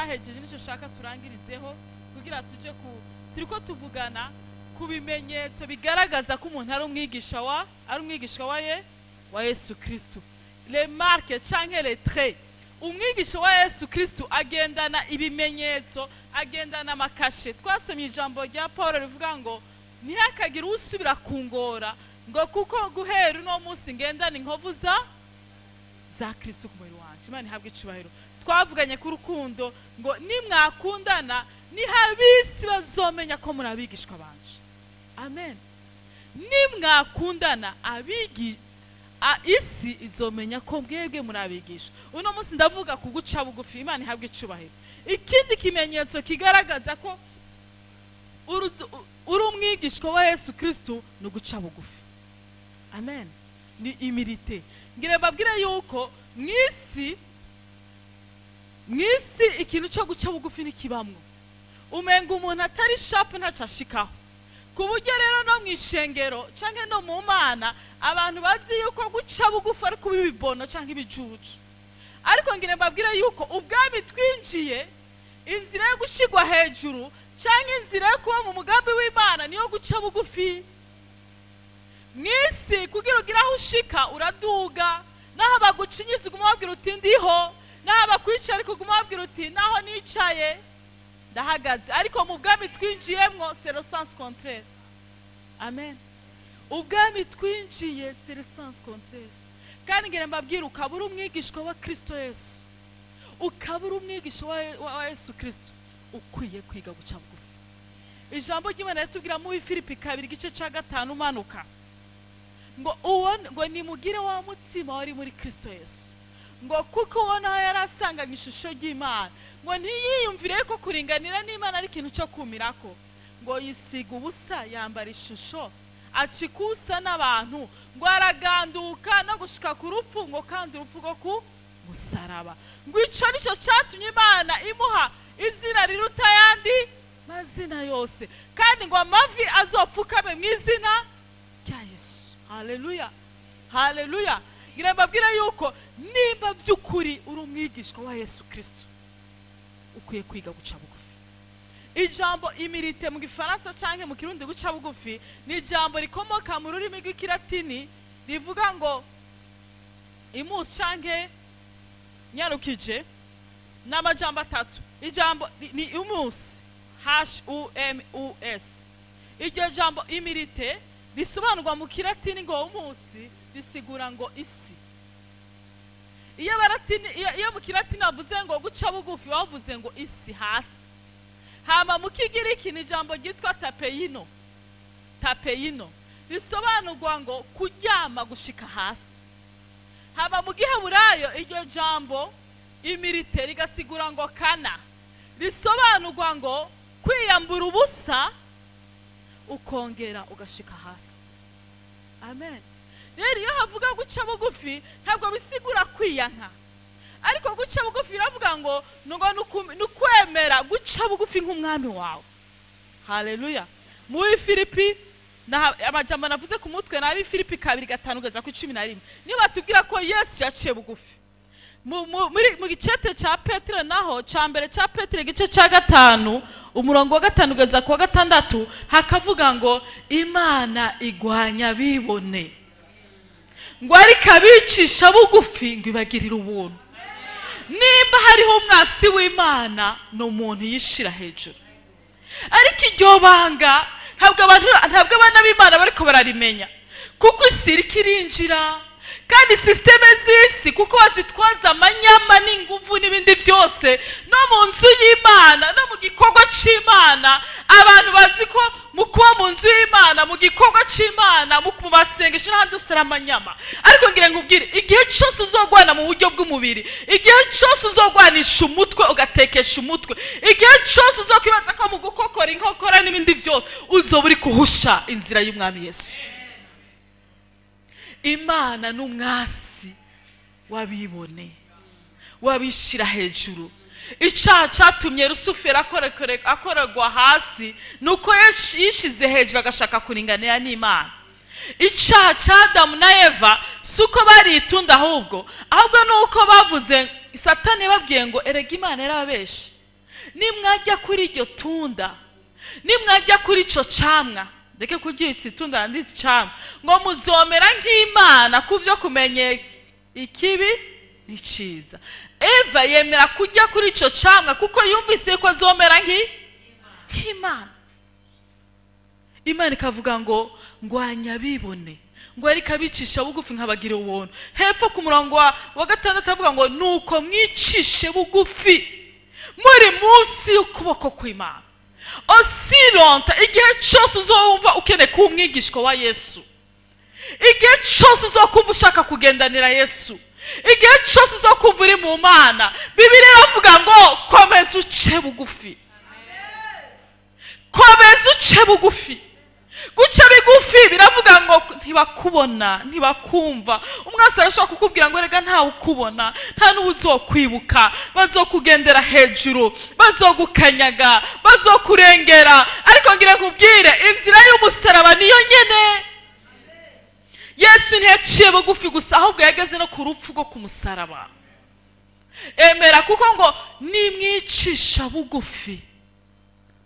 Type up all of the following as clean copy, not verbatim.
Tutahejeje nicyo shaka turangirizeho kugira tuje ku turiko tuvugana ku bimenyetso bigaragaza ko umuntu ari umwigisha wa ari umwigisha wa ye wa Yesu Kristo, les marques canke les traits. Umwigisha wa Yesu Kristo agendana ibimenyetso, agendana amakashe. Twasomye ijambo rya Paul rivuga ngo ntihakagire usubira kungora, ngo kuko guhera uno munsi ngendana inkovu za Kristo ku mubiri wanje. Imana ihabwe icubahiro. Twavuganye ku rukundo ngo nimwakundana nihabisi bazomenya ko muri abigishwa banje. Amen. Nimwakundana abigi isi izomenya ko mwebwe muri abigisha. Uno munsi ndavuga ku guca bugufi. Imana ihabwe icubahiro. Ikindi kimenyetso kigaragaza ko uri umwigishwa wa Yesu Kristo ni uguca bugufi. Amen. Ni humilité. Ngira babwire yuko mwisi ikintu cyo guca bugufi nikibamwo. Umenga umuntu atari sharp ntacashikaho. Ku buryo rero no mwishengero canke no mu mana abantu bazi yuko guca bugufi ari kuba ibibono canke ibijuju. Ariko ngira mbabwire yuko ubwami twinjiye, inzira yo gushigwa hejuru canke inzira yo kuba mu mugambi w'Imana niyo guca bugufi. Mwisi kugira ugira aho ushika uraduga, naho bagucinyiza uguma wabwira uti ndiho, naho bakwicara ariko uguma wabwira uti naho nicaye ndahagaze. Ariko mu bwami twinjiyemwo c'est le sens contraire. Amen. Ubwami twinjiye c'est le sens contraire. Kandi ngira mbabwira, ukaba uri umwigishwa wa Kristo Yesu, ukaba uri umwigishwa wa Yesu Kristo, ukwiye kwiga guca bugufi. Ijambo ry'Imana ritubwira mu Filipi 2 igice ca 5 umanuka ngo uwo ngo nimugire wa mutima wari muri Kristo Yesu, ngo kuko ubona aho yari asanganywe ishusho ry'Imana, ngo ntiyiyumvire ko kuringanira n'Imana ari ikintu cyo kumirako, ngo yisiga ubusa yambara ishusho acikusa n'abantu, ngo araganduka no gushika ku rupfu, ngo kandi urupfu rwo ku musaraba. Ngo ico nico catumye Imana imuha izina riruta ayandi mazina yose, kandi ngo amavi azopfukame mu izina rya Yesu. Haleluya, haleluya. Ngira mbabwire yuko nimba by'ukuri uri umwigishwa wa Yesu Kristo ukwiye kwiga guca bugufi. Ijambo humilité mu gifaransa canke mu kirundi guca bugufi ni ijambo rikomoka mu rurimi rw'ikilatini rivuga ngo imus canke nyarukije, n'amajambo atatu. Ijambo ni humus, H U M U S. Iryo jambo humilité risobanurwa mu kilatini ngo umusi, risigura ngo isi. Iyo baratini, iyo mu kilatini bavuze ngo guca bugufi bavuze ngo isi hasi. Hama mu kigiriki ni ijambo ryitwa tapeino, tapeino risobanurwa ngo kuryama gushika hasi. Hama mu giheburayo iryo jambo humilité rigasigura ngo kana, risobanurwa ngo kwiyambura ubusa ukongera ugashika hasi. Amen. Rero iyo havuga guca bugufi ntabwo bisigura kwiyanka, ariko guca bugufi biravuga ngo nukwemera guca bugufi nk'umwami wawe. Haleluya. Muri Filipi, amajambo navuze ku mutwe nabi Filipi 2:5 kugeza ku 11, niyo batubwira ko Yesu yaciye bugufi. Mu gicete ca Petero naho ca mbere ca Petero igice ca 5 umurongo wa 5 kugeza ku wa 6 hakavuga ngo Imana igwanya bibone, ngo ariko abicisha bugufi ngo ibagirire ubuntu. Nimba hariho umwasi w'Imana ni umuntu yishira hejuru, ariko iryo banga ntabwo abana b'Imana bariko bararimenya, kuko isi iriko irinjira kandi systeme z'isi kuko bazitwaza amanyama n'inguvu n'ibindi byose. No mu nzu y'Imana no mu gikorwa c'Imana abantu bazi ko mu kuba mu nzu y'Imana mu gikorwa c'Imana mu masengesho n'ahandi hose ari amanyama. Ariko ngira ngo ubwire, igihe cyose uzogwana mu buryo bw'umubiri, igihe cyose uzogwanisha umutwe ugatekesha umutwe, igihe cyose uzokwibaza ko mu gukokora inkokora n'ibindi byose uzoba uri kuhusha inzira y'Umwami Yesu. Imana n'umwasi wabibone wabishira hejuru. Icyaha cyatumye Rusufero akorerwa hasi nuko yishize hejuru agashaka kuringanira n'Imana. Icyaha cya Adamu na Eva suko baritunda, ahubwo nuko bavuze Satani yababwiye ngo erega Imana yarababeshe. Nimwajya kuri iryo tunda, nimwajya kuri ico camwa, ndeke kuryita itunda nditse camwa, ngo muzomera nk'Imana kubyo kumenye ikibi n'iciza. Eva yemera kujya kuri ico camwa kuko yumvise ko azomera nk'Imana. Imana ikavuga ngo ngwanya bibone, ngo ariko abicisha bugufi nkabagira ubuntu. Hepfo ku murongo wa 6 avuga ngo nuko mwicishe bugufi muri munsi y'ukuboko kw'Imana. Osironta igihe cyose uzumva ukeneye kuba umwigishwa wa Yesu, igihe cyose uzokumva ushaka kugendanira Yesu, igihe cyose uzokumva uri mu Mana, Bibiliya iravuga ngo komeza uce bugufi, komeza uce bugufi. Guca bigufi biravuga ngo ntibakubona, ntibakumva. Umwasi arashobora kukubwira ngo rega ntawe ukubona, nta n'uzokwibuka, bazokugendera hejuru, bazogukanyaga, bazokurengera. Ariko ngira nkubwire, inzira y'umusaraba niyo nyene. Yesu ntiyaciye bugufi gusa, ahubwo yageze no ku rupfu rwo ku musaraba. Emera, kuko ngo nimwicisha bugufi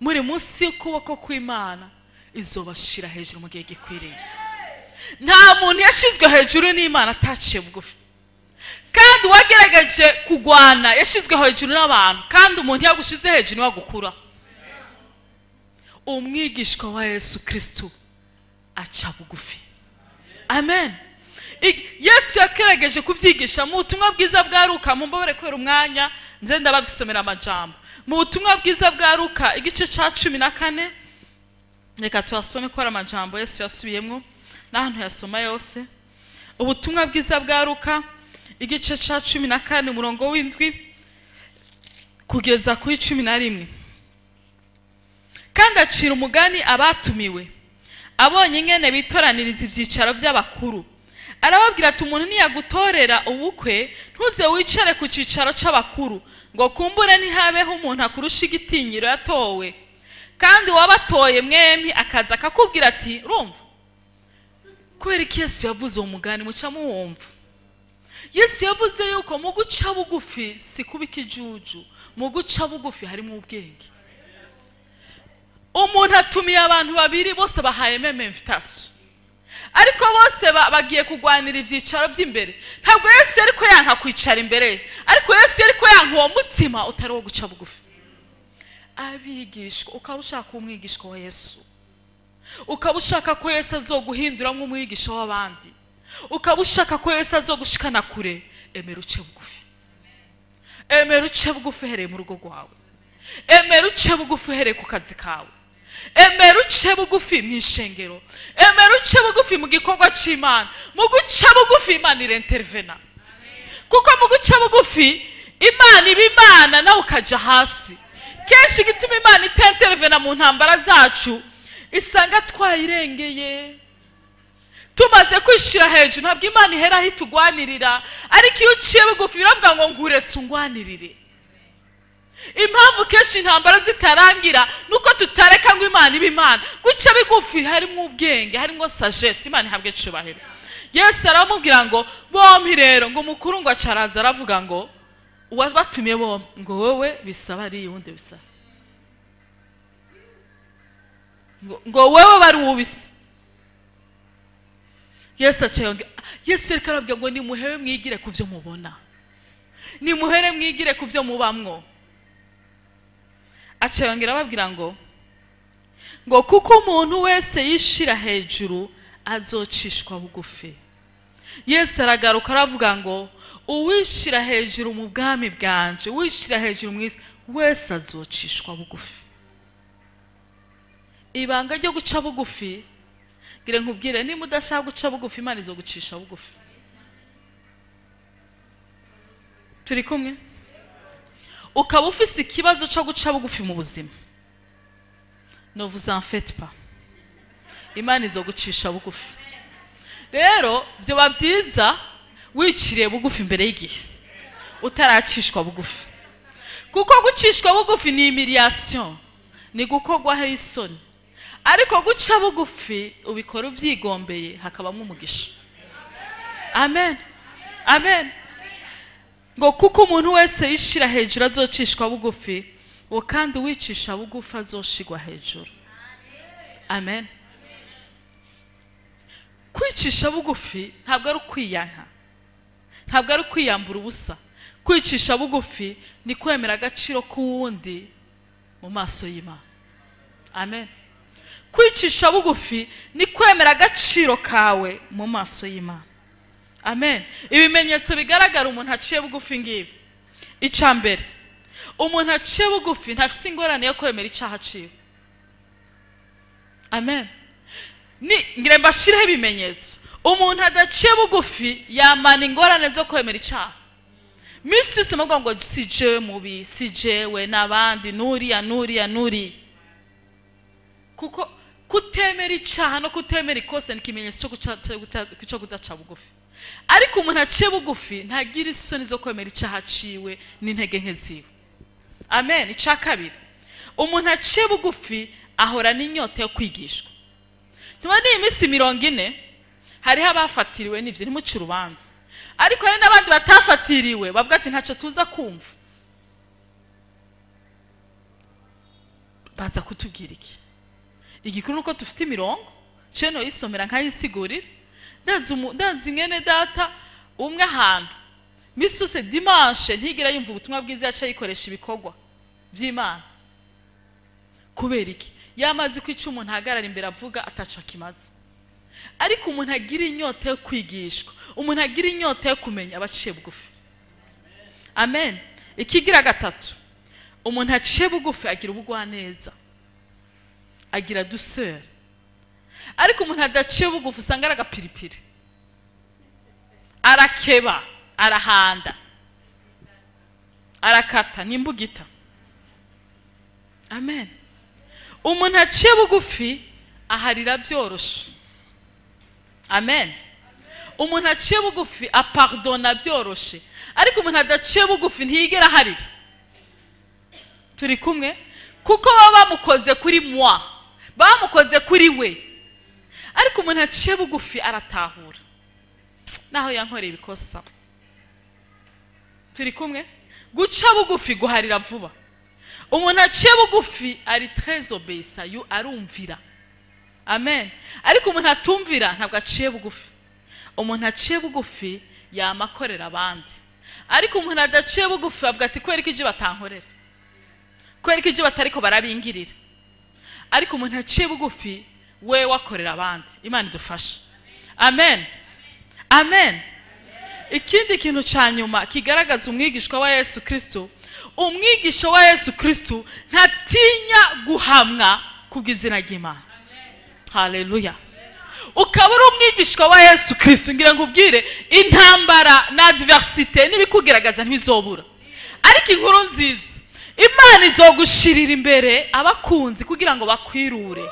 muri munsi y'ukuboko kw'Imana, izobashira hejuru mu gihe gikwiriye. Nta muntu yashizwe hejuru n'Imana ataciye bugufi. Kandi uwagerageje kugwana yashizwe hejuru n'abantu, kandi umuntu yagushize hejuru niwe agukura. Umwigishwa wa Yesu Kristo aca bugufi. Amen. Yesu yakerageje kubyigisha mu butumwa bwiza bwa Luka. Mumbabare kubera umwanya nze ndababisomera amajambo. Mu butumwa bwiza bwa Luka igice ca 14, reka tuhasome ko ari amajambo Yesu yasubiyemwo n'ahantu yasoma yose. Ubutumwa bwiza bwa Luka igice ca 14 umurongo w'indwi kugeza kuri 11. Kandi acira umugani abatumiwe, abonye ingene bitoraniriza ivyicaro by'abakuru, arababwira ati umuntu niyagutorera ubukwe ntuze wicare ku cicaro c'abakuru, ngo kumbure ntihabeho umuntu akurusha igitinyiro yatowe. Kandi wabatoye mwembi akaza akakubwira ati urumva. Kubera iki Yesu yavuze uwo mugani? Muca muwumva. Yesu yavuze yuko mu guca bugufi si kuba ikijuju, mu guca bugufi harimo ubwenge. Umuntu atumiye abantu babiri bose bahaye meme invitation, ariko bose bagiye kugwanira ivyicaro by'imbere. Ntabwo Yesu yariko yanka kwicara imbere, ariko Yesu yariko yanka uwo mutima utari wo guca bugufi. Abigishwa, ukaba ushaka umwigishwa wa Yesu, ukaba ushaka ko Yesu azoguhindura nk'umwigisha w'abandi, ukaba ushaka ko Yesu azogushikana kure, emera uce bugufi. Emera uce bugufi uhereye mu rugo rwawe, emera uce bugufi uhereye ku kazi kawe, emera uce bugufi mu ishengero, emera uce bugufi mu gikorwa c'Imana. Mu guca bugufi Imana irintervena, kuko mu guca bugufi Imana iba Imana nawe ukaja hasi. Kenshi igituma Imana itentervena mu ntambara zacu, isanga twayirengeye, tumaze kwishira hejuru. Ntabwo Imana ihera aho itugwanirira, ariko iyo uciye bugufi biravuga ngo nkuretse ungwanirire. Impamvu kenshi intambara zitarangira nuko tutareka ngo Imana ibe Imana. Guca bigufi harimo ubwenge, harimo sagesse. Imana ihabwe icubahiro. Yesu aramubwira ngo bombi rero, ngo umukuru ngo acaraza aravuga ngo uwabatumiye bombi, ngo wowe bisaba ari wundi bisaba, ngo wewe bari ubise. Yesu acayonge, Yesu ariko arabwira ngo nimuhewe mwigire kuvyo mubona, nimuhere mwigire kuvyo mubamwo. Acayongera ababwira ngo kuko umuntu wese yishira hejuru azocishwa bugufi. Yesu aragaruka aravuga ngo uwishira hejuru mu bwami bwanje, uwishira hejuru mu isi wese azocishwa bugufi. Ibanga ryo guca bugufi, ngire nkubwire, niba udashaka guca bugufi Imana izogucisha bugufi. Turi kumwe? Ukaba ufise ikibazo cyo guca bugufi mu buzima, ne vous en faites pas, Imana izogucisha bugufi. Rero byoba byiza wiciriye bugufi imbere y'igihe, utaracishwa bugufi, kuko gucishwa bugufi ni humiliation, ni gukogwaho isoni. Ariko guca bugufi ubikora ubyigombeye, hakabamo umugisha. Amen, amen. Ngo kuko umuntu wese yishira hejuru azocishwa bugufi, Ngo kandi uwicisha bugufi azoshigwa hejuru. Amen. Kwicisha bugufi ntabwo ari ukwiyanka, ntabwo ari ukwiyambura ubusa. Kwicisha bugufi ni kwemera agaciro k'uwundi mu maso y'Imana. Amen. Kwicisha bugufi ni kwemera agaciro kawe mu maso y'Imana. Amen. Ibimenyetso bigaragara umuntu aciye bugufi ngibi. Icya mbere, umuntu aciye bugufi ntafite ingorane yo kwemera icyaha aciwe. Amen. Ni ngira mbashireho ibimenyetso. Umuntu adaciye bugufi yamana ingorane zo kwemera icyaha. Misi yose muvuga ngo si jewe mubi, si jewe n'abandi, nuriya nuriya nuriya. Kuko kutemera icyaha no kutemera ikosa ni ikimenyetso cyo kudaca bugufi. Ariko umuntu aciye bugufi ntagira isoni zo kwemera icyaha aciwe n'intege nke ziwe. Amen. Icya kabiri, umuntu aciye bugufi ahora n'inyota yo kwigishwa. Tubona iyi minsi 40 hariho abafatiriwe n'ivyo, ntimuce urubanza. Ariko hari n'abandi batafatiriwe bavuga ati ntacyo tuza kumva. Baza kutubwira iki? Igikuru nuko dufite imirongo, ceno yisomera nkayisigurira. Ndazi mwene data umwe ahantu misi yose dimanche ntigera yumva ubutumwa bwiza, yaca yikoresha ibikorwa by'Imana. Kubera iki? Yamaze kwica umuntu ahagarara imbere avuga ataco akimaze. Ariko umuntu agira inyota yo kwigishwa, umuntu agira inyota yo kumenya, abaciye bugufi. Amen. Ikigira gatatu, umuntu aciye bugufi agira ubugwaneza, agira douceur. Ariko umuntu adaciye bugufi usanga ari agapiripiri, arakeba, arahanda, arakata n'imbugita. Amen. Umuntu aciye bugufi aharira byoroshe. Amen. Umuntu aciye bugufi apardona byoroshe. Ariko umuntu adaciye bugufi ntiyigera aharira. Turi kumwe? Kuko baba bamukoze kuri moi, bamukoze kuri we. Ariko umuntu aciye bugufi aratahura naho yankoreye ibikosa. Turi kumwe? Guca bugufi guharira vuba. Umuntu aciye bugufi ari très obéissant, yu arumvira. Amen. Ariko umuntu atumvira ntabwo aciye bugufi. Umuntu aciye bugufi yamakorera abandi. Ariko umuntu adaciye bugufi avuga ati kubera iki batankorera, kubera iki batariko barabingirira. Ariko umuntu aciye bugufi we wakorera abandi. Imana idufashe. Amen. Amen. Ikindi kintu ca nyuma kigaragaza umwigishwa wa Yesu Kristo, umwigisha wa Yesu Kristo ntatinya guhamwa kubw'izina ry'Imana. Haleluya. Ukaba uri umwigishwa wa Yesu Kristo, ngira ngo ubwire intambara na adversité n'ibikugeragaza ntibizobura. Ariko inkuru nziza, Imana izogushirira imbere abakunzi kugira ngo bakwirure.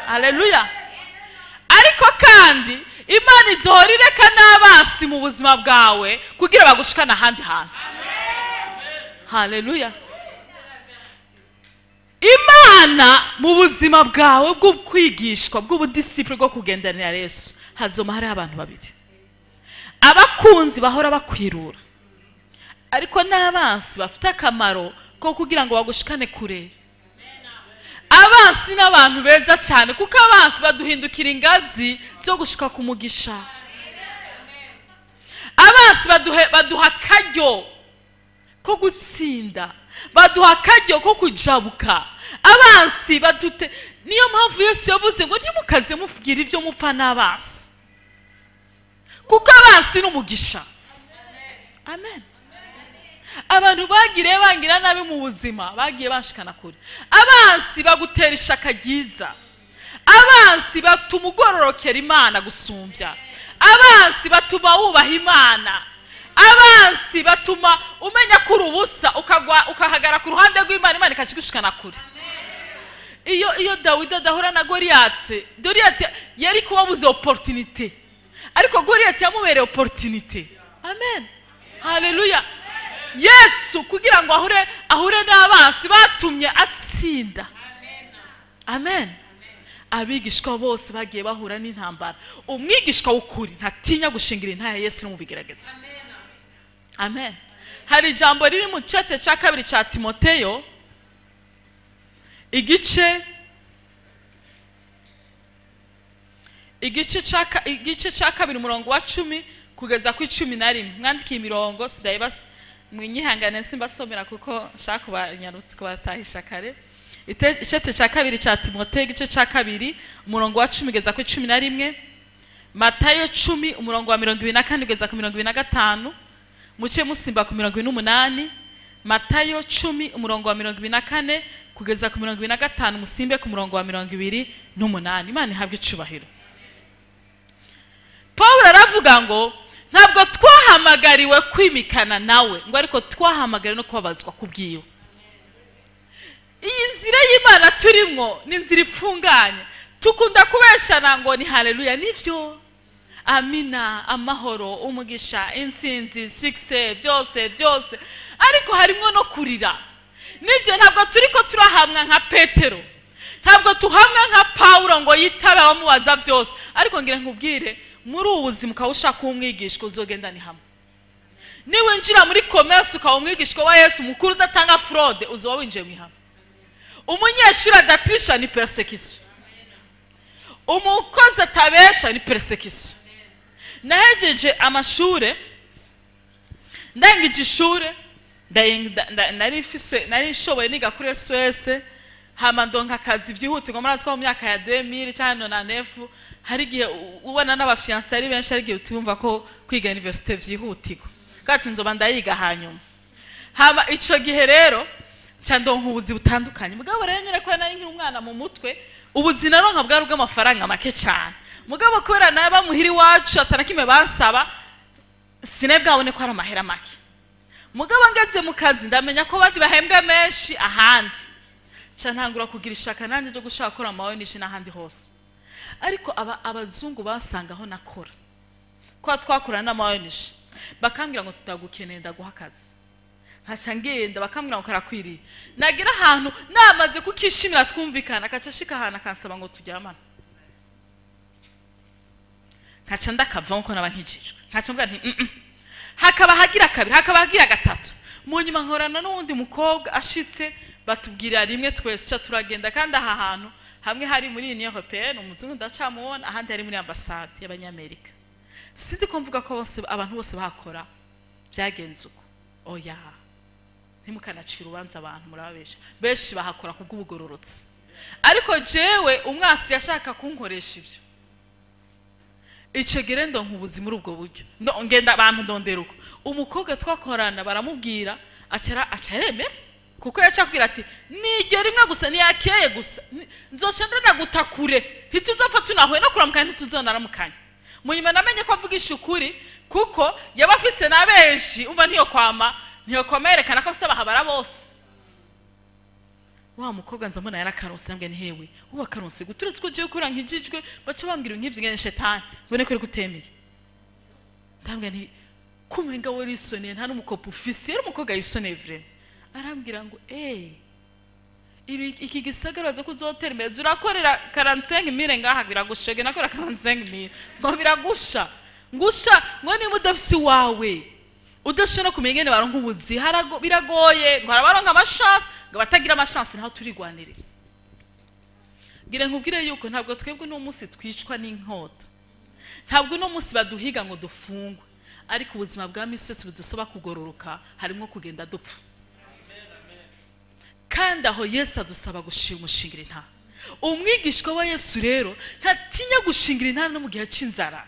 Haleluya. Ariko kandi Imana izohora ireka n'abasi mu buzima bwawe kugira bagushikane ahandi hantu. Haleluya. Imana mu buzima bwawe bwo kwigishwa, bw'ubudisciple bwo kugendanira Yesu, hazoma hari abantu babiri. Abakunzi bahora bakwirura, ariko n'abansi bafite akamaro ko kugira ngo bagushikane kure. Abansi n'abantu beza cyane, kuko abansi baduhindukira ingazi zo gushika ku mugisha. Abansi baduha akaryo ko gutsinda, baduha akaryo ko kujabuka. Abansi badute. Niyo mpamvu Yesu yavuze ngo ntimukaze muvugira ibyo mupfa n'abansi, kuko abansi n'umugisha. Amen. Abantu bagiriye bangira nabi mu buzima bagiye bashikana kure. Abansi bagutera ishaka ryiza. Abansi batuma ugororokera Imana gusumbya. Abansi batuma wubaha Imana. Abansi batuma umenya kuri ubusa, ukagwa ukahagara ku ruhande rw'Imana, Imana ikakigushikana kure. Iyo Dawidi adahura na Goliath, Goliath yari kubabuza opportunité, ariko Goliath yamubereye opportunité. Amen. Haleluya. Yesu kugira ngo ahure n'abansi batumye atsinda. Amen. Abigishwa bose bagiye bahura n'intambara. Umwigishwa w'ukuri ntatinya gushingira intaya Yesu no mu bigeragezo. Amen. Hari ijambo riri mu cete cya kabiri cya Timoteyo, Igice ca 2 umurongo wa 10 kugeza ku 11. Mwandikiye imirongo sidayiba mwinyihangane simbasomera kuko nshaka kubanyarutsa kubatahisha kare. Icete ca 2 ca Timoteyo igice ca 2 umurongo wa 10 kugeza ku 11. Matayo 10 umurongo wa 24 kugeza ku 25. Muce musimba ku 28. Matayo 10 umurongo wa 24 kugeza ku 25, musimbe ku murongo wa 28. Imana ihabwe icubahiro. Paul aravuga ngo ntabwo twahamagariwe kwimikana nawe, ngo ariko twahamagariwe no kubabazwa kubwiwe. Iyi nzira y'Imana turimwo ni inzira ifunganye. Tukunda kubeshana ngo ni haleluya, nivyo, amina, amahoro, umugisha, intsinzi, success, byose byose, ariko harimwo no kurira. Nivyo, ntabwo turiko turahamwa nka Petero, ntabwo tuhamwa nka Paulo ngo yitabe abamubaza byose, ariko ngira nkubwire, muri ubu buzima ukaba ushaka umwigishwa uzogenda ni hamwe. Niwinjira muri commerce ukaba umwigishwa wa Yesu mukuru udatanga fraude, uzoba winjiye mu ihame. Umunyeshuri adatrisha ni persecution, umukozi atabesha ni persecution. Nahejeje amashure, ndangije ishure, nari nshoboye niga kuri SOS, hama ndonka akazi byihutirwa. Murazi ko mu myaka ya 2000 cyangwa 2009 hari igihe ubona n'abafiancé ari benshi, hari igihe utumva ko kwiga université byihutirwa, kandi nzoba ndayiga hanyuma. Hama ico gihe rero nca ndonka ubuzi butandukanye. Mugabo rero nyine ko nari nkiri umwana mu mutwe, ubuzi naronka bwari ubw'amafaranga make cyane. Mugabo kubera nawe bamuhira iwacu atarakimwe bansaba, sinebwabone ko ari amahera make. Mugabo ngeze mu kazi ndamenya ko bandi bahembwa menshi ahandi, nca ntangura kugira ishaka nanjye ryo gushaka gukora ama ONG n'ahandi hose. Ariko abazungu basanga aho nakora, kwa twakorana n'ama ONG, bakambwira ngo tutagukeneye, ndaguha akazi. Nkaca ngenda, bakambwira ngo karakwiriye. Nagira ahantu namaze kukishimira twumvikana, akaca ashika ahantu akansaba ngo turyamane, nkaca ndakavamo ko naba nkijijwe. Nkaca mvuga nti Hakaba hagira kabiri, hakaba hagira gatatu. Mu nyuma nkorana n'uwundi mukobwa ashitse, batubwira rimwe twese ca turagenda. Kandi aha hantu hamwe hari muri Union Européenne, umuzungu ndacamubona, ahandi hari muri ambassade y'abanyamerika. Sindi ko mvuga ko bose, abantu bose bahakora byagenze uko, oya, ntimukanacira urubanza abantu, murababesha. Benshi bahakora kubw'ubugororotsi, ariko jewe umwasi yashaka kunkoresha ibyo. Ico gere ndonka ubuzi muri ubwo buryo, ngenda abantu ndondera uko. Umukobwa twakorana baramubwira, acara acaremera, kuko yaca akubwira ati niryo rimwe gusa, niyakeye gusa, nzoca ndanagutakure, ntituzopfa tunahuye no kuramukanya, ntituzonaramukanya. Mu nyuma namenye ko avugisha ukuri, kuko yaba afise na benshi, umva ntiyo kwama yerekana ko afise abahabara bose. Wa mukobwa nza mbona yarakaronse, nambwe ni hewe uba karonse guturetse ko ugiye kura nkijijwe, baca bambwira nk'ivyo ngene shetani mbone ko uri kutemeye. Ndambwe nti kumenga we risoneye, nta n'umukopo ufise. Yari umukobwa yisoneye vraiment. Arambwira ngo ibi iki gisagara baza kuzotera imbere, urakorera 45000 ngaha, biragushege nakora 45000 ngo biragusha ngusha, ngo niba udafise iwawe udashobora kumenya ingene baronka ubuzi, biragoye, ngo harabaronka amashance, ngo batagira amashance naho turigwanirira. Ngira nkubwire yuko ntabwo twebwe uno munsi twicwa n'inkota, ntabwo uno munsi baduhiga ngo dufungwe, ariko ubuzima bwa misi yose budusaba kugororoka, harimo kugenda dupfa. Kandi aho Yesu adusaba gushingira intara. Umwigishwa wa Yesu rero ntatinya gushingira intara no mu gihe c'inzara.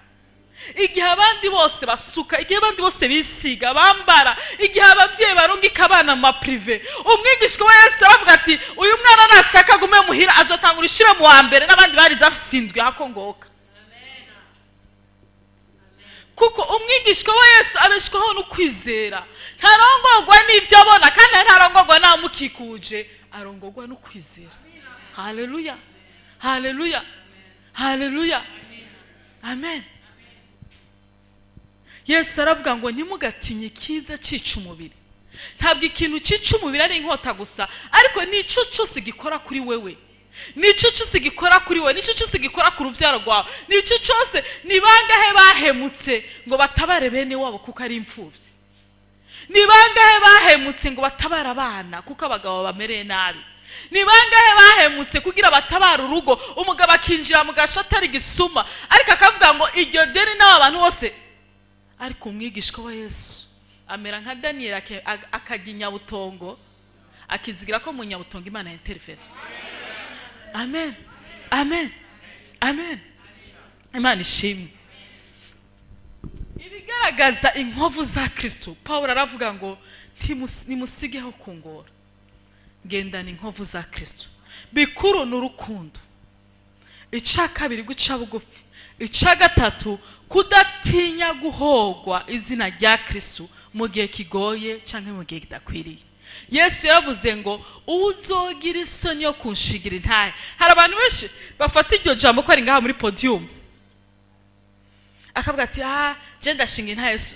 Igihe abandi bose basuka, igihe abandi bose bisiga bambara, igihe abavyeyi barungika abana mu maprive, umwigishwa wa Yesu aravuga ati uyu mwana nashaka gume muhira azotangura ishure mu wa mbere n'abandi barize afise indwi hakongoka. Kuko umwigishwa wa Yesu abeshwaho no kwizera, ntarongorwa n'ivyo abona, kandi ntarongorwa n'abamukikuje, arongorwa no kwizera. Haleluya, haleluya, haleluya, amen. Yesu aravuga ngo ntimugatinye ikiza cica umubiri. Ntabwo ikintu cica umubiri ari inkota gusa, ariko nico cyose gikora kuri wewe, nico cyose gikora kuri wewe, nico cyose gikora ku ruvyaro rwawe, nico cyose. Ni bangahe bahemutse ngo batabare bene wabo kuko ari imfuvyi? Ni bangahe bahemutse ngo batabare abana kuko abagabo bamereye nabi? Ni bangahe bahemutse kugira batabara urugo, umugabo akinjira mu gashatari gisuma, ariko akavuga ngo iryo deni n'aba bantu bose. Ariko umwigishwa wa Yesu amera nka Daniel, akajya inyabutongo, akizigira ko mu nyabutongo Imana intervene. Amen, amen, amen. Imana ishimwe. Ibigaragaza inkovu za Kristo, Paul aravuga ngo nimusigeho kungora, ngendana inkovu za Kristo. Bikuru ni urukundo, icya kabiri guca bugufi, icya gatatu kudatinya guhogwa izina rya Kristo mu gihe kigoye cyangwa mu gihe kidakwiriye. Yesu yavuze ngo uzogira isoni yo kunshigira intahe. Hari abantu benshi bafata iryo jambo ko ari ngaha muri podium, akavuga ati je ndashinga intahe Yesu.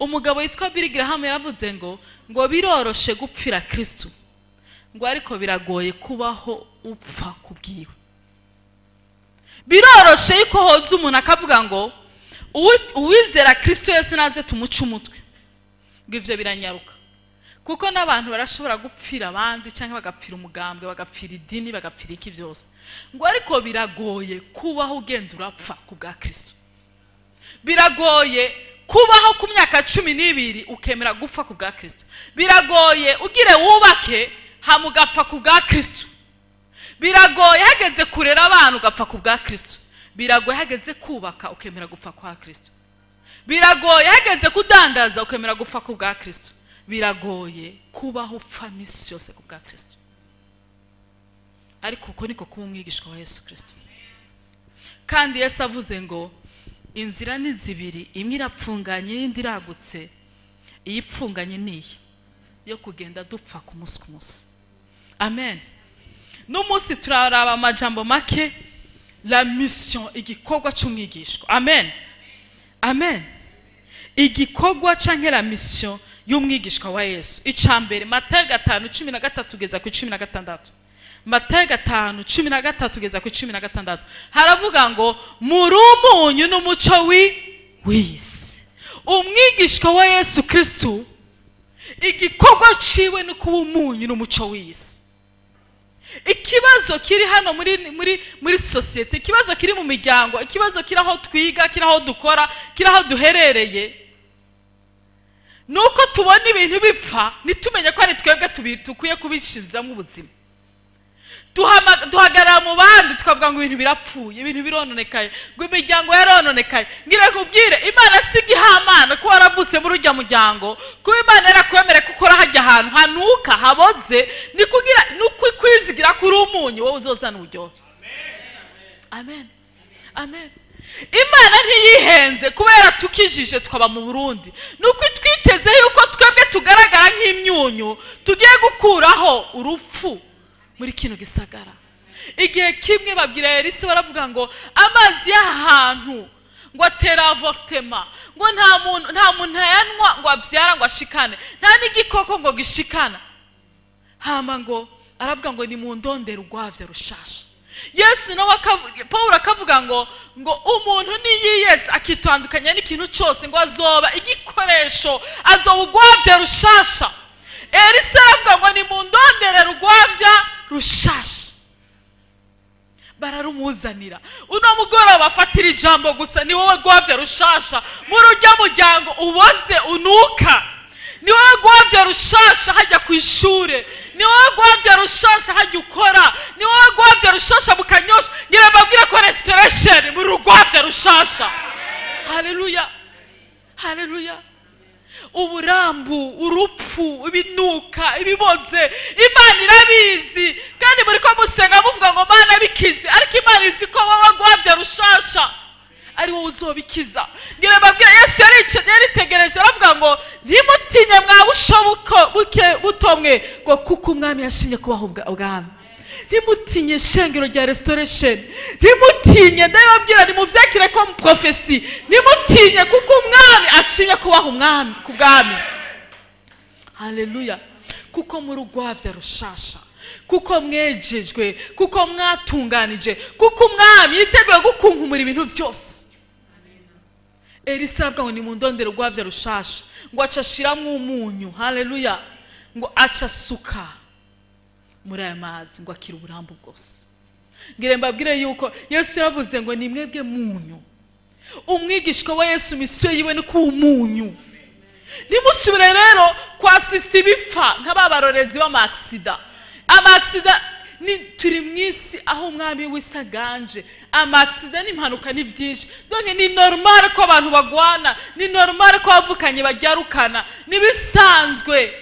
Umugabo yitwa Billy Graham yaravuze ngo biroroshe gupfira Kristo, ngo ariko biragoye kubaho upfa kubwiwe. Biroroshe yuko hoza umuntu akavuga ngo uwizera Kristo Yesu naze tumuce umutwe, ngo ivyo biranyaruka, kuko n'abantu barashobora gupfira abandi cyangwa bagapfira umugambwe, bagapfira idini, bagapfira iki byose, ngo ariko biragoye kubaho ugenda urapfa ku bwa Kristo. Biragoye kubaho ku myaka 12 ukemera gupfa ku bwa Kristo. Biragoye ugire wubake hamugapfa ku bwa Kristo. Biragoye hageze kurera abantu ugapfa ku bwa Kristo. Biragoye hageze kubaka ukemera gupfa kwa Kristo. Biragoye hageze kudandaza ukemera gupfa ku bwa Kristo. Biragoye kubaho upfa misi yose ku bwa Kristo. Ariko uko niko kuba umwigishwa wa Yesu Kristo. Kandi Yesu avuze ngo inzira ni zibiri, imwe irapfunganye iyindi iragutse. Iyipfunganye niyi yo kugenda dupfa ku munsi ku munsi. Amen. N'umunsi turaraba amajambo make, la mission, igikorwa cy'umwigishwa. Amen, amen. Igikorwa canke la mission y'umwigishwa wa Yesu. Ica mbere, Matayo 5:13 kugeza ku 16. Matayo 5:13 kugeza ku 16 haravuga ngo muri umunyu n'umuco w'isi. Umwigishwa wa Yesu Kristo igikorwa ciwe ni kuba umunyu n'umuco w'isi. Ikibazo kiri hano muri societe, ikibazo kiri mu miryango, ikibazo kiri aho twiga, kiri aho dukora, kiri aho duherereye, nuko tubona ibintu bipfa nitumenye ko ari twebwe tukwiye kubishizamo ubuzima. Duhagarara mu bandi tukavuga ngo ibintu birapfuye, ibintu birononekaye, ngo imiryango yarononekaye. Ngira kubwire Imana si igihamana ko waravutse muri ujya muryango, kuba Imana yarakwemere kuko hajya ahantu hanuka haboze, ni kugira nukwizigira kuri umunyu wowe uzozana uburyohe. Amen, amen. Imana ntiyihenze kubera tukijije twaba mu Burundi, nuko twiteze yuko twebwe tugaragara nk'imyunyu tugiye gukuraho urupfu muri kino gisagara. Igihe kimwe babwira Elisa baravuga ngo amazi y'ahantu ngo atera avortement, ngo nta muntu ayanwa ngo abyara ngo ashikane, nta n'igikoko ngo gishikana. Hama ngo aravuga ngo ni mu ndondera urwavya rushasha. Yesu nawe Paul akavuga ngo umuntu niyiyese akitandukanya n'ikintu cyose ngo azoba igikoresho, azoba urwavya rushasha. Elisa aravuga ngo ni mu ndondera rwavya rushasha. Bararumuzanira. Uno mugoroba bafatira ijambo gusa, ni wowe rwavya rushasha muri ujya muryango uboze unuka, ni wowe rwavya rushasha hajya ku ishure, ni wowe rwavya rushasha hajya ukora, ni wowe rwavya rushasha mu Kanyosha. Ngira mbabwire ko restoration muri rwavya rushasha. Haleluya, haleluya. Uburambu, urupfu, ibinuka, ibiboze, Imana irabizi. Kandi muri ko musenga muvuga ngo Mana bikize, ariko Imana izi ko wowe rwavya rushasha ari wowe uzobikiza. Ngira mbabwire Yesu yaritegereje aravuga ngo ntimutinye mwa bushobuko buke butomwe, ngo kuko umwami yashimye kubaho ubwami. Ntimutinye shengero rya restoration, ntimutinye, ndababwira nimuvyakire ko mu prophecy, ntimutinye kuko umwami ashimye kubaho umwami ku bwami. Haleluya. Kuko muri rwavya rushasha, kuko mwejejwe, kuko mwatunganije, kuko umwami yiteguye gukunkumura ibintu byose. Elisa aravuga ngo nimundondere urwavya rushasha, ngo aca ashiramwo umunyu. Haleluya. Ngo aca asuka Muri aya mazi ngo akira uburambu bwose. Ngire mbabwire yuko Yesu yavuze ngo ni mwebwe munyu. Umwigishwa wa Yesu misiyo yiwe ni kuba umunyu. Ntimusubire rero kwasista ibipfa nk'ababarorezi b'amaksida. Amaksida ni turi mu isi aho umwami w'isaganje. Amaksida n'impanuka ni byinshi. Donc ni normal ko abantu bagwana, ni normal ko abavukanye baryarukana, nibisanzwe.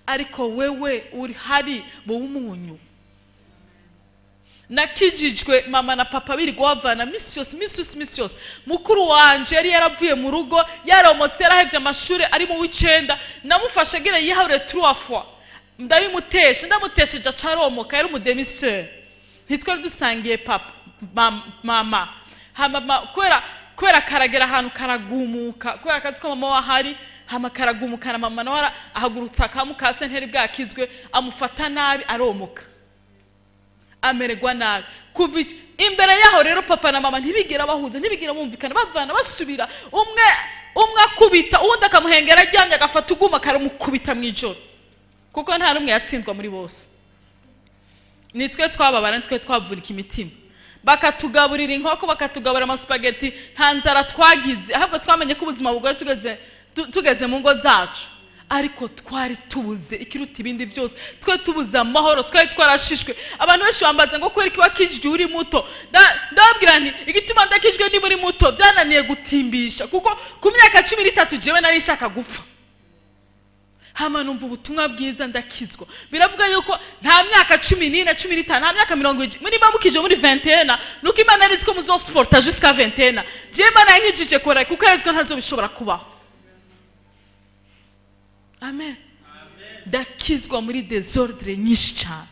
Ariko wewe uri hari mu munyu. Nakijijwe mama na papa biri guhavana misi yose misi yose misi yose. Mukuru wanje yari yaravuye mu rugo, yaromotse, yarahevye amashuri ari mu w'icenda, namufashe agira yihaure 3 fois. Ndabimutesha, ndamutesheje acaromoka, yari umudemiseur. Ntitwari dusangiye papa mama. Hama kubera karagera ahantu karagumuka, kubera akazi ko mama wahari, hama karagumuka na mama nawe ahagurutsa akamukase nteri bwakizwe, amufata nabi aromoka. Amererwa nabi. Kuva imbere yaho rero papa na mama ntibigera bahuza, ntibigera bumvikana, bavana basubira, umwe akubita uwundi akamuhengera aryamye, agafata uguma akaramukubita mu ijoro, kuko nta rumwe yatsindwa muri bose. Nitwe twababara, nitwe twavurika imitima, bakatugaburira inkoko, bakatugaburira amasupageti, nta nzara twagize, ahubwo twamenye ko ubuzima bugoye tugeze mu ngo zacu. Ariko twari tubuze ikiruta ibindi byose, twe tubuze amahoro, twari twarashishwe. Abantu benshi bambaza ngo kubera iki wakijwe uri muto? Ndababwira nti igituma ndakijwe niba uri muto byananiye gutimbisha, kuko ku myaka 13 jewe nari nshaka gupfa. Hama numva ubutumwa bwiza ndakizwa. Biravuga yuko nta myaka 14, 15, nta myaka 20, muri bamukije muri 21, nuko Imana yari izi ko muzosuporta jusqu'à 21. Jewe Imana yankijije kora kuko yari izi ko ntazobishobora kubaho. Amen. Ndakizwa muri désordre nyinshi cyane.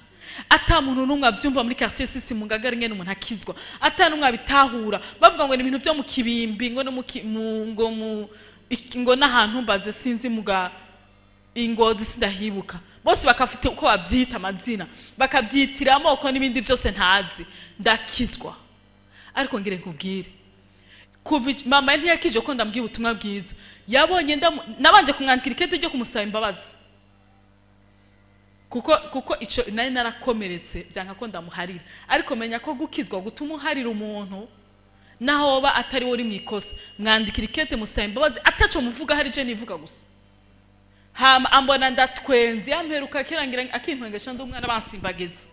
Ata muntu n'umwe abyumva muri quartier sisi mu Ngagara ngene umuntu akizwa, ata n'umwe abitahura, bavuga ngo ni ibintu byo mu kibimbi, ngo no ngo mu ngo n'ahantu mbaze sinzi muga ingozi sindahibuka. Bose bakafite uko babyita amazina, bakabyitira amoko n'ibindi byose ntazi. Ndakizwa. Ariko ngire nkubwire, kuva mama ntiyakije ko ndambwiye ubutumwa bwiza, yabonye nabanje kumwandikira ikete ryo kumusaba imbabazi, kuko ico nari narakomeretse byanka ko ndamuharira. Ariko menya ko gukizwa gutuma uharira umuntu naho ba atari uri mu ikosa. Mwandikira ikete musaba imbabazi, ataco muvuga, hari je nivuga gusa. Hama ambona ndatwenze, yamperuka kirangira akintwengesha ndi umwana bansimbageze.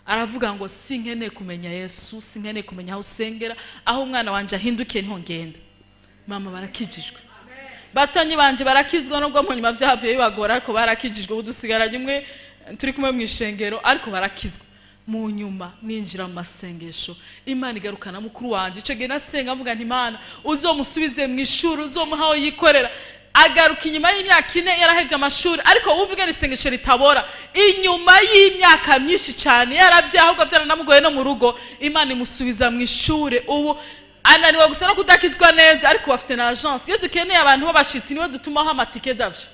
Aravuga ngo sinkeneye kumenya Yesu, sinkeneye kumenya aho usengera, aho umwana wanje ahindukiye niho ngenda. Mama barakijijwe, batonyi banje barakizwa, nubwo mu nyuma byavuye bibagora, ariko barakijijwe. Ubu dusigaranye umwe turi kumwe mu ishengero, ariko barakizwa. Mu nyuma ninjira mu masengesho, Imana igarukana mukuru wanje. Ico gihe nasenga mvuga nti Imana uzomusubize mu ishuri, uzomuha aho yikorera. Agaruka inyuma y'imyaka 4 yarahevye amashuri, ariko wumva isengesho ritabora. Inyuma y'imyaka myinshi cyane yaravye, ahubwo byaranamugoye no mu rugo, Imana imusubiza mu ishure. Ubu ananiwe gusa no kudakizwa neza, ariko bafite na agence. Iyo dukeneye abantu b'abashitsi niwe dutumaho amatike davyo.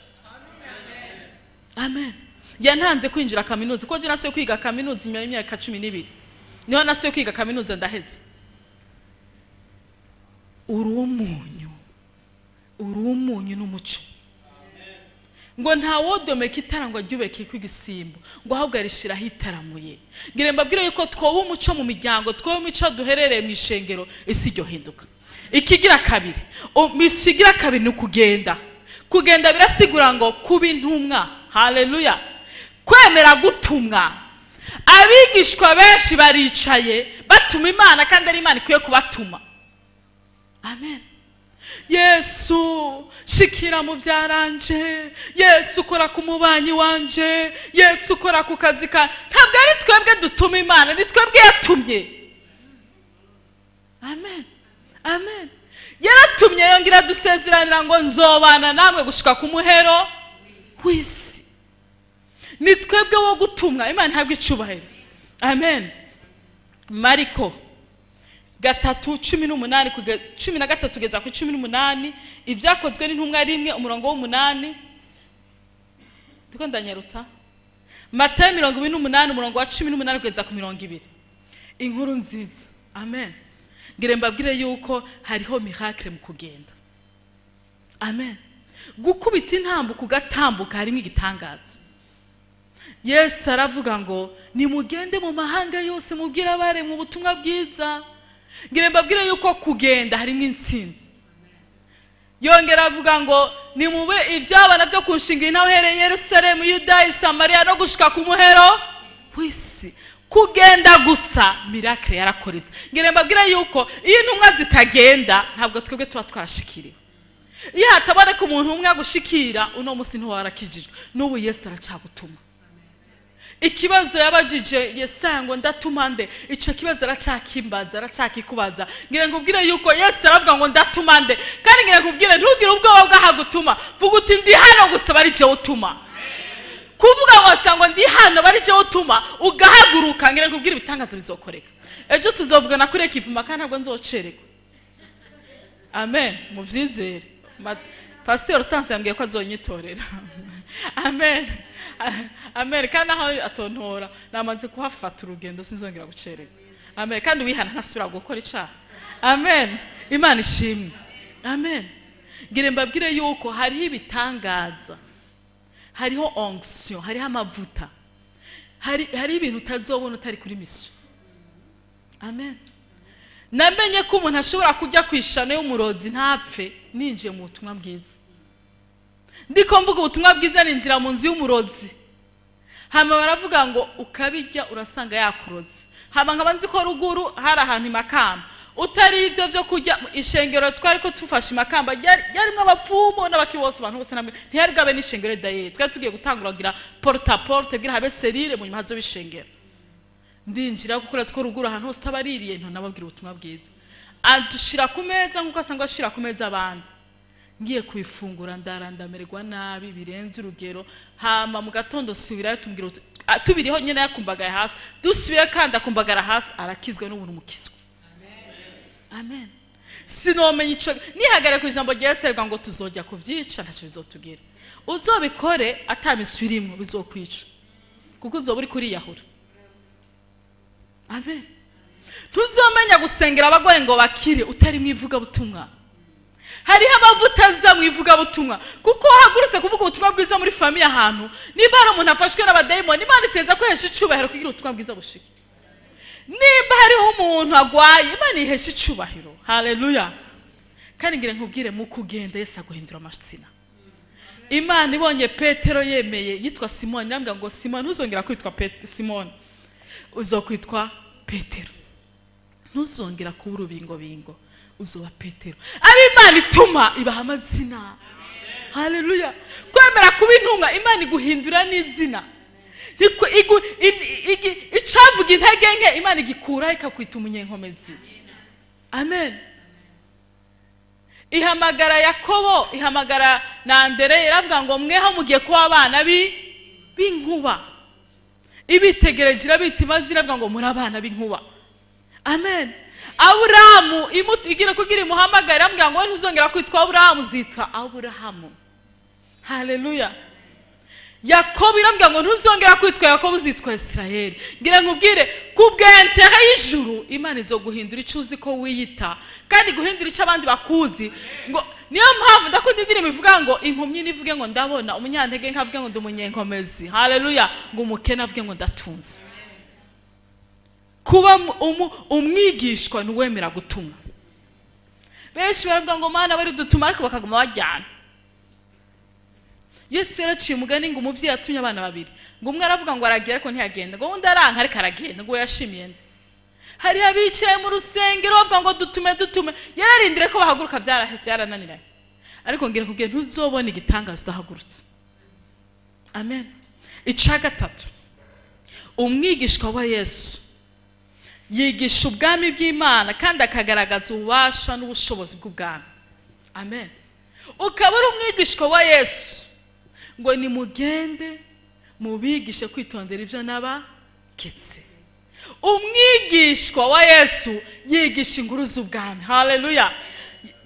Amen. Yantanze kwinjira kaminuza, kuko je nasuye kwiga kaminuza inyuma y'imyaka 12. Niho nasuye kwiga kaminuza ndaheze. Uri umunyu, uri umunyu n'umuco. Ngo nta wodomeka itara ngo aryubeke kw'igisimbo, ngo ahubwo arishiraho itaramuye. Ngire mbabwire yuko twoba umuco mu miryango, twoba umuco duherereye mu ishengero, isi iryohinduka. Ikigira kabiri, misigira kabiri ni kugenda. Kugenda birasigura ngo kuba intumwa. Haleluya. Kwemera gutumwa. Abigishwa benshi baricaye batuma Imana, kandi ari Imana ikwiye kubatuma. Amen. Yesu shikira mu byaranje, Yesu kora ku mubanyi wanje, Yesu kora ku kazi ka. Ntabwo ari twebwe dutuma Imana, ni twebwe yatumye. Amen. Amen. Yaratumye yongera dusezeranira ngo nzobana namwe gushika ku muhero w'isi. Ni twebwe wo gutumwa, Imana ntabwo icubahiro. Amen. Mariko 3:18 13 kugeza ku 18, ibyakozwe n'intumwa 1 umurongo w'8. Ndiko ndanyarutsa. Matayo 28 umurongo wa 18 kugeza ku 20. Inkuru nziza. Amen. Ngire mbabwire yuko hariho miracle mu kugenda. Amen. Gukubita intambuko ugatambuka harimo igitangaza. Yesu aravuga ngo nimugende mu mahanga yose mubwire abaremwe ubutumwa bwiza. Ngire mbabwire yuko kugenda harimo intsinzi. Yongera avuga ngo nimube ibyabana byo kunshinga intahe Yerusalemu, Yudaya, Samariya no gushika ku muhero w'isi. Kugenda gusa miracle yarakoretse. Ngire mbabwire yuko iyo intumwa zitagenda ntabwo twebwe tuba twarashikiriwe. Iyo hataboneka umuntu umwe agushikira uno munsi ntiwarakijijwe. N'ubu Yesu aracagutuma. Ikibazo yabajije Yesaya ngo ndatuma nde, ico kibazo aracakimbaza, aracakikubaza. Ngira ngubwire yuko Yesu aravuga ngo ndatuma nde, kandi ngira ngubwire ntugire ubwoba bw'ahagutuma, vuga uti ndi hano gusa bari je utuma. Kuvuga ngo ngo ndi hano bari je utuma, ugahaguruka, ngira ngubwire ibitangazo bizokoreka. Ejo tuzovugana kuri ekipuma kandi ntabwo nzocererwa. Amen, muvyizere. Pastor Hortense yambwiye ko azonyitorera. Amen. Amen. Kandi aho atontora namaze kuhafata urugendo sinzongera gucererwa. Amen. Kandi wihana ntasubira gukora icaha. Amen. Imana ishimwe. Amen. Ngire mbabwire yuko hariho ibitangaza, hariho onction, hariho amavuta, hari ibintu utazobona utari kuri mission. Amen. Namenye ko umuntu ashobora kujya kwishana y'umurozi ntapfe ninjiye mu butumwa bwiza. Ndiko mvuga ubutumwa bwiza ninjira mu nzu y'umurozi. Hama baravuga ngo ukabijya urasanga yakuroze. Hama nkaba nzi ko ruguru hari ahantu imakamba. Utari ivyo byo kujya ishengero twari ko tufashe imakamba yarimwe abapfumu n'abakibose abantu bose namwe ntiyari bwabe n'ishengero daye. Twari tugiye gutangura porte à porte bwira habe serire mu nyuma hazo bishengero. Ndinjira kuko two ruguru ahantu hose tabaririye nto nababwira ubutumwa bwiza. Adushira ku meza nkuko asanga ashira ku meza abandi. Ngiye kwifungura ndarandamererwa nabi birenze urugero. Hama mu gatondo subirayo tumbwira tubiriho nyene yakumbagaye hasi, dusubiye kandi akumbagara hasi, arakizwe n'ubuntu mukizwe. Amen. Sinomenya ico nihagare ku ijambo rya Yesu ngo tuzojya kuvyica ntacyo bizotubwira. Uzobikore atamisubirimo bizokwica, kuko uzoba uri kuriyahura. Amen. Tuzomenya gusengera abagoye ngo bakire utari mwivuga butumwa. Hariho amavuta aza mu ivugabutumwa, kuko hagurutse kuvuga ubutumwa bwiza muri famiye ahantu, niba hari umuntu afashwe n'abadayimoni, Imana iteza ko ihesha icubahiro kugira ubutumwa bwiza bushike. Niba hariho umuntu agwaye, Imana ihesha icubahiro. Haleluya. Kandi ngira nkubwire mu kugenda Yesu aguhindura amazina. Imana ibonye Petero yemeye yitwa Simoni, irambwira ngo Simoni ntuzongera kwitwa Simoni, uzokwitwa Petero. Ntuzongera kuba urubingobingo, uzoba Petero. Abo Imana ituma ibaha amazina. Haleluya. Kwemera kuba intumwa Imana iguhindura n'izina. Icavuga intege nke Imana igikura ikakwita umunyenkomezi. Amen. Ihamagara Yakobo, ihamagara na Andere, iravuga ngo mweho mugiye kuba abana b'inkuba. Ibitegereje irabita imazina, iravuga ngo muri abana b'inkuba. Amen. Aburahamu igira kugira imuhamagara irambwira ngo ntuzongera kwitwa Aburahamu, uzitwa Aburahamu. Haleluya. Yakobo irambwira ngo ntuzongera kwitwa Yakobo, uzitwa Israeli. Ngira nkubwire kubwentere y'ijuru Imana izoguhindura ico uzi ko wiyita, kandi guhindura ico abandi bakuzi. Ngo niyo mpamvu ndakunda indirimbo ivuga ngo impumyi nivuge ngo ndabona, umunyantege nkavuge ngo ndi umunyenkomezi. Haleluya. Ngo umukene avuge ngo ndatunze. Kuba umwigishwa ntiwemera gutuma. Benshi baravuga ngo Mana bari dutuma, ariko bakaguma bajyana. Yesu yaraciye umugani ngo umuvyeyi atumye abana babiri, ngo umwe aravuga ngo aragira ariko ntiyagenda, ngo undi aranka ariko aragenda, ngo yashimiye nde. Hari abicaye mu rusengero bavuga ngo dutume dutume, yararindire ko bahaguruka, byarananiranye. Ariko ngira kubwiye ntuzobona igitangaza udahagurutse. Amen. Ica gatatu, umwigishwa wa Yesu yigisha ubwami bw'Imana kandi akagaragaza ububasha n'ubushobozi bw'ubwami. Amen. Ukaba uri umwigishwa wa Yesu ngo nimugende mubigishe kwitondera ibyo nabaketse. Umwigishwa wa Yesu yigisha inkuru z'ubwami. Haleluya.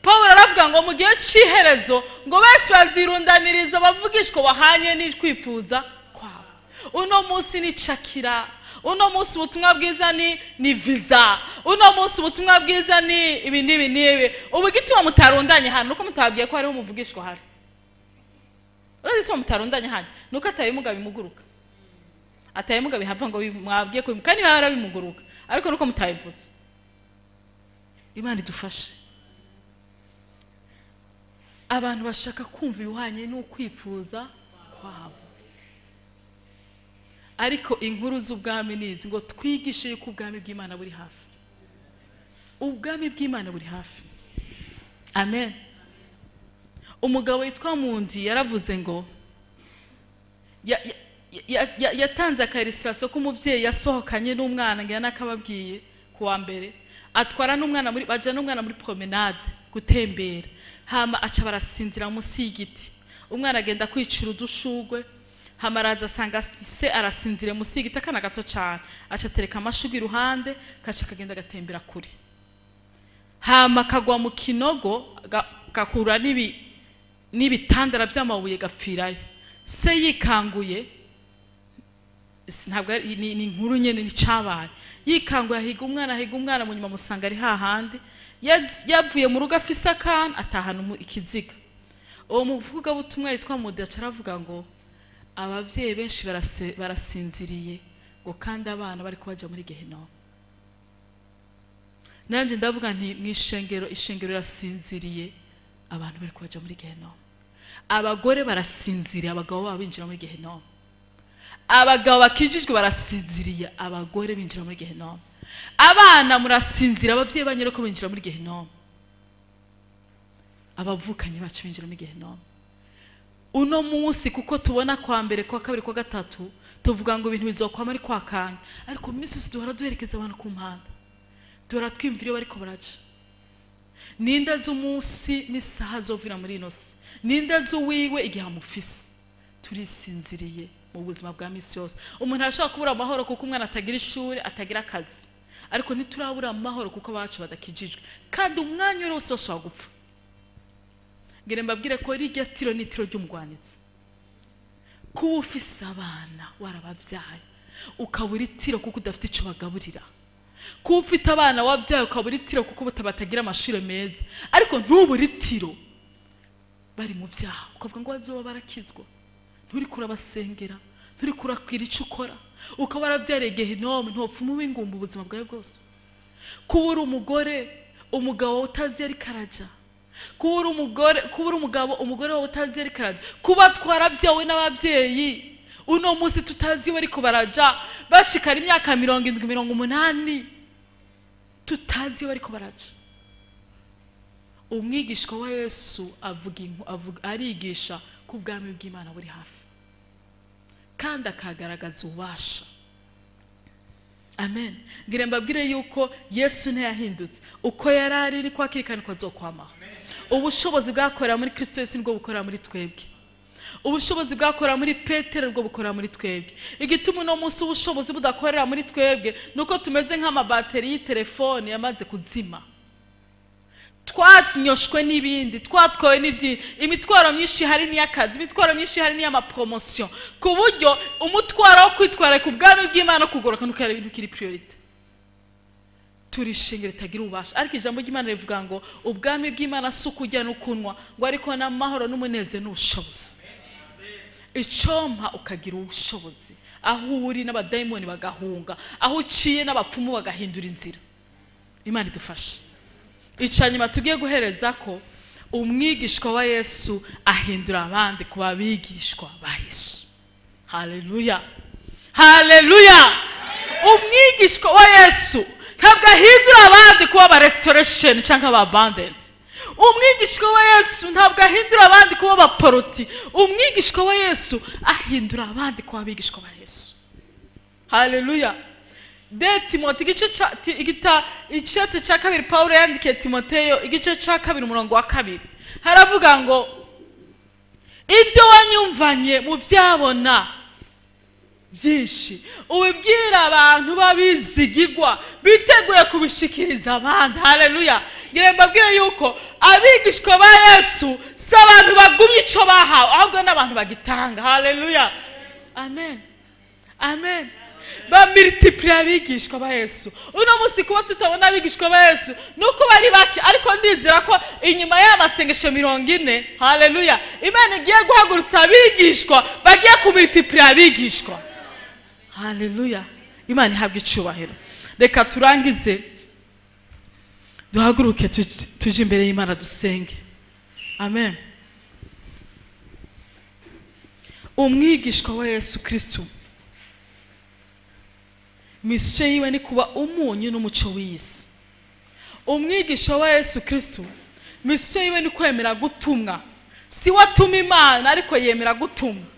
Paul aravuga ngo mu gihe c'iherezo ngo benshi bazirundaniriza bavugishwa bahanye n'ikwifuza kwabo. Uno munsi ni cakira, uno munsi ubutumwa bwiza ni visa, uno munsi ubutumwa bwiza ni ibi n'ibi n'ibi. Ubu gituma mutarundanye hano nuko mutabwiye ko hariho umuvugishwa hari. Urazi gituma mutarundanye hano nuko atabimuga bimuguruka. Atayemuga bihava ngo mwabwiye ko kandi barabimuguruka ariko nuko mutayivutse. Imana idufashe. Abantu bashaka kumva ibihwanye n'ukwifuza kwabo, ariko inkuru z'ubwami nizi ngo twigishe yuko ubwami bw'Imana buri hafi. Ubwami bw'Imana buri hafi. Amen. Umugabo witwa Mundi yaravuze ngo yatanze aka-illustration k'umuvyeyi yasohokanye n'umwana, ngira nakababwiye kuwa mbere, atwara n'umwana muri baja n'umwana muri promenade gutembera, hama aca barasinzira munsi y'igiti. Umwana agenda kwicira udushugwe, hama araza asanga se arasinzire munsi y'igiti, akana gato cyane, aca atereka amashugwe iruhande, kaca kagenda agatembera kure, hama kagwa mu kinogo, gakura n'ibitandara by'amabuye, gapfirayo. Se yikanguye, ntabwo ni inkuru nyene ni cabaye, yikanguye ahiga umwana, ahiga umwana, mu nyuma musanga ari hahandi yavuye mu rugo afise akana, atahana ikiziga. Uwo muvugabutumwa yitwa Mudi aca aravuga ngo abavyeyi benshi barasinziriye ngo kandi abana bari kubaja muri gehinomu. Nanje ndavuga nti mwishengero, ishengero rirasinziriye, abantu bari kubaja muri gehinomu. Abagore barasinziriye, abagabo babo binjira muri gehinomu. Abagabo bakijijwe barasinziriye, abagore binjira muri gehinomu. Abana murasinzira, abavyeyi banyu ko binjira muri gehinomu. Abavukanyi bacu binjira muri gehinomu. Uno munsi kuko tubona kwa mbere, kwa kabiri, kwa gatatu, tuvuga ngo ibintu bizokwama ari kwa kanya, ariko mu minsi duhora duherekeza abantu ku mpanda, duhora twimvira iyo bariko baraca. Ninde z'umunsi n'isaha zovira muri ino si? Ninde z'uwiwe igihe amufise? Turisinziriye mu buzima bwa misi yose. Umuntu arashobora kubura amahoro kuko umwana atagira ishuri, atagira akazi, ariko ntiturabura amahoro kuko abacu badakijijwe, kandi umwanya wose bashobora gupfa. Ngire mbabwire ko rirya tiro ni itiro ry'umugwanizi. Kuba ufise abana warababyaye ukabura itiro kuko udafite ico bagaburira, kuba ufite abana wabyaye ukabura itiro kuko batagira amashuri meza, ariko ntubure itiro bari mu byaha, ukavuga ngo bazoba barakizwa, nturi kurabasengera, nturi kurakwira ico ukora, ukaba warabyariye gehinomu, ntopfa umubi ingumba ubuzima bwawe bwose. Kuba uri umugore, umugabo utazi ariko araja, kuba uri umugore, kuba uri umugabo, umugore wawe utazi ariko araja, kuba twarabyawe n'ababyeyi uno munsi tutazi iyo bariko baraja, bashikara imyaka 70, 80 tutazi iyo bariko baraja. Umwigishwa wa Yesu avuga arigisha ko ubwami bw'Imana buri hafi, kandi akagaragaza ububasha. Amen. Ngira mbabwire yuko Yesu ntiyahindutse, uko yari ari kwa kirikani ko azokwamaho. Ubushobozi bwakorera muri Kristo Yesu nibwo bukorera muri twebwe. Ubushobozi bwakorera muri Petero nibwo bukorera muri twebwe. Igituma uno munsi ubushobozi budakorera muri twebwe nuko tumeze nk'amabateri y'itelefone yamaze kuzima. Twanyoshwe n'ibindi, twatwawe n'ibindi, imitwaro myinshi hari n'iy'akazi, imitwaro myinshi hari n'iy'amapromotion, ku buryo umutwaro wo kwitwara ku bwami bw'Imana kugoroka nuko ari ibintu kiri priority. Turishingira ritagira ububasha, ariko ijambo ry'Imana rivuga ngo ubwami bw'Imana si ukurya no kunywa, ngo ariko n'amahoro n'umunezero n'ubushobozi. Icompa ukagira ubushobozi, aho uri n'abadayimoni bagahunga, aho uciye n'abapfumu bagahindura inzira. Imana idufashe. Icanyuma tugiye guhereza ko umwigishwa wa Yesu ahindura abandi kuba abigishwa ba Yesu. Haleluya, haleluya. Umwigishwa wa Yesu ntabwo ahindura abandi kuba aba restoration cyangwa aba abandoned. Umwigishwa wa Yesu ntabwo ahindura abandi kuba abaporoti. Umwigishwa wa Yesu ahindura abandi kuba abigishwa ba Yesu. Haleluya. De Timote igice cya kabiri, Paulo yandikiye Timoteyo igice cya 2 umurongo wa 2, haravuga ngo ibyo wanyumvanye mu byabona byinshi ubibwira abantu babizigigwa biteguye kubishikiriza abandi. Haleluya. Ngira mbabwire yuko abigishwa ba Yesu si abantu bagumye ico bahawe, ahubwo n'abantu bagitanga. Haleluya. Amen, amen. Ba multiplier abigishwa ba Yesu. Uno munsi kuba tutabona abigishwa ba Yesu nuko bari bake, ariko ndizera ko inyuma y'amasengesho 40, haleluya, Imana igiye guhagurutsa abigishwa bagiye ku multiplier abigishwa. Haleluya, Imana ihabwe icubahiro. Reka turangize, duhaguruke tuje imbere y'Imana dusenge. Amen. Umwigishwa wa Yesu Kristo, misiyo yiwe ni kuba umunyu n'umuco w'isi. Umwigisha wa Yesu Kristo, misiyo yiwe ni kwemera gutumwa. Si we atuma Imana, ariko yemera gutumwa.